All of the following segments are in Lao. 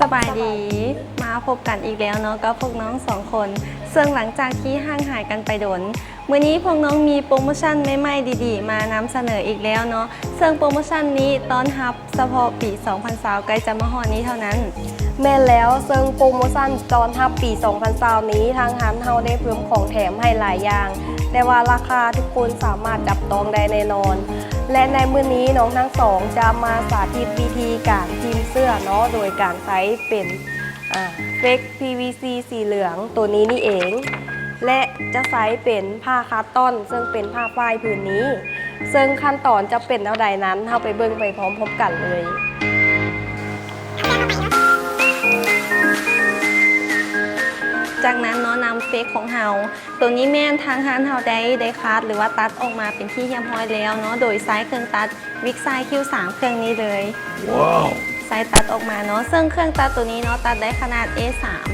ສະບາຍດີ ມາພົບກັນອີກແລ້ວເນາະ ກັບພວກນ້ອງສອງຄົນ ເຊິ່ງຫຼັງຈາກທີ່ຫ່າງຫາຍກັນໄປດົນ ມື້ນີ້ພວກນ້ອງມີໂປຣໂມຊັນໃໝ່ໆ ດີໆ ມານຳສະເໜີອີກແລ້ວເນາະ ເຊິ່ງໂປຣໂມຊັນນີ້ຕ້ອນຮັບສະເພາະປີສອງພັນຊາວໃກ້ຈະມາຮອດນີ້ເທົ່ານັ້ນ. ແມ່ນແລ້ວ ເຊິ່ງໂປຣໂມຊັນຕ້ອນຮັບປີສອງພັນຊາວນີ້ ທາງຮ້ານເຮົາໄດ້ເພີ່ມຂອງແຖມໃຫ້ຫຼາຍຢ່າງ ແຕ່ວ່າລາຄາທຸກຄົນສາມາດຈັບຕ້ອງໄດ້ແນ່ນອນ ແລະ ໃນມື້ນີ້ນ້ອງທັງສອງຈະມາສາທິດວິທີການພິມເສື້ອເນາະ ໂດຍການໃຊ້ເປັນ ອາ ເຟກ ພີວີຊີ ສີເຫຼືອງໂຕນີ້ນີ້ເອງ ແລະ ຈະໃຊ້ເປັນຜ້າຄາຕອນ ເຊິ່ງເປັນຜ້າຝ້າຍຜືນນີ້ ເຊິ່ງຂັ້ນຕອນຈະເປັນແນວໃດນັ້ນ ເຮົາໄປເບິ່ງໄປພ້ອມໆກັນເລີຍ. ຈາກນັ້ນເນາະ ນຳເຟກຂອງເຮົາ ໂຕນີ້ແມ່ນທາງຮ້ານເຮົາໄດ້ ໄດ້ຄາດ ຫຼືວ່າຕັດອອກມາເປັນທີ່ຮຽບຮ້ອຍແລ້ວເນາະ ໂດຍໃຊ້ເຄື່ອງຕັດວິກຊາຍຄິວສາມ ເຄື່ອງນີ້ເລີຍ. ໃຊ້ຕັດອອກມາເນາະ ເຊິ່ງເຄື່ອງຕັດໂຕນີ້ເນາະ ຕັດໄດ້ຂະໜາດ ເອສາມ.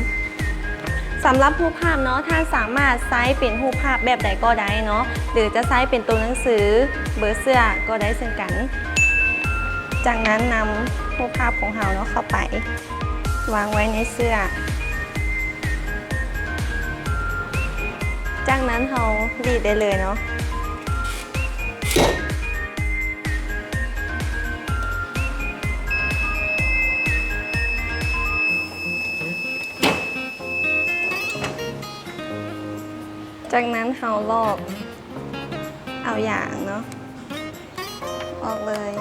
ສຳລັບຮູບພາບເນາະ ທ່ານສາມາດໃຊ້ເປັນຮູບພາບແບບໃດກໍໄດ້ເນາະ ຫຼືຈະໃຊ້ເປັນໂຕໜັງສື ເບີເສື້ອກໍໄດ້ເຊັ່ນກັນ. ຈາກນັ້ນນຳຮູບພາບຂອງເຮົາເນາະ ເຂົ້າໄປວາງໄວ້ໃນເສື້ອ. ຈາກນັ້ນເຮົາລີດໄດ້ເລີຍເນາະ. ຈາກນັ້ນເຮົາລອກເອົາຢາງເນາະ ອອກເລີຍ.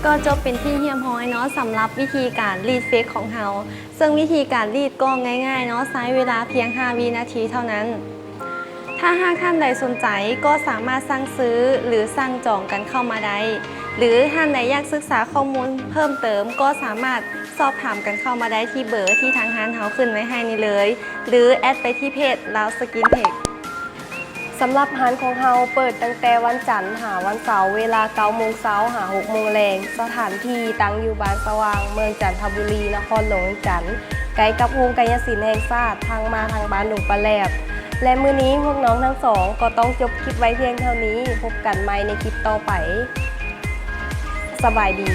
ກໍຈົບເປັນທີ່ຮຽບຮ້ອຍເນາະ ສຳລັບວິທີການລີດເຟກຂອງເຮົາ. ເຊິ່ງວິທີການລີດກໍງ່າຍໆເນາະ ໃຊ້ເວລາພຽງຫ້າວິນາທີເທົ່ານັ້ນ. ຖ້າຫາກທ່ານໃດສົນໃຈກໍສາມາດສັ່ງຊື້ ຫຼື ສັ່ງຈອງກັນເຂົ້າມາໄດ້ ຫຼື ທ່ານໃດຢາກສຶກສາຂໍ້ມູນເພີ່ມເຕີມ ກໍສາມາດສອບຖາມກັນເຂົ້າມາໄດ້ທີ່ເບີທີ່ທາງຮ້ານເຮົາຂຶ້ນໄວ້ໃຫ້ນີ້ເລີຍ ຫຼື ແອັດໄປທີ່ເພຈ Lao Skin Tech. ສຳລັບຮ້ານຂອງເຮົາເປີດຕັ້ງແຕ່ວັນຈັນຫາວັນເສົາ ເວລາເກົ້າໂມງເຊົ້າຫາຫົກໂມງແລງ. ສະຖານທີ່ຕັ້ງຢູ່ບ້ານສະຫວ່າງ ເມືອງຈັນທະບູລີ ນະຄອນຫຼວງວຽງຈັນ ໃກ້ກັບໂຮງກາຍະສິນແຫ່ງຊາດ ທາງມາທາງບ້ານດົງປາແຫຼບ. ແລະ ມື້ນີ້ພວກນ້ອງທັງສອງກໍຕ້ອງຈົບຄລິບໄວ້ພຽງເທົ່ານີ້. ພົບກັນໃໝ່ໃນຄລິບຕໍ່ໄປ. ສະບາຍດີ.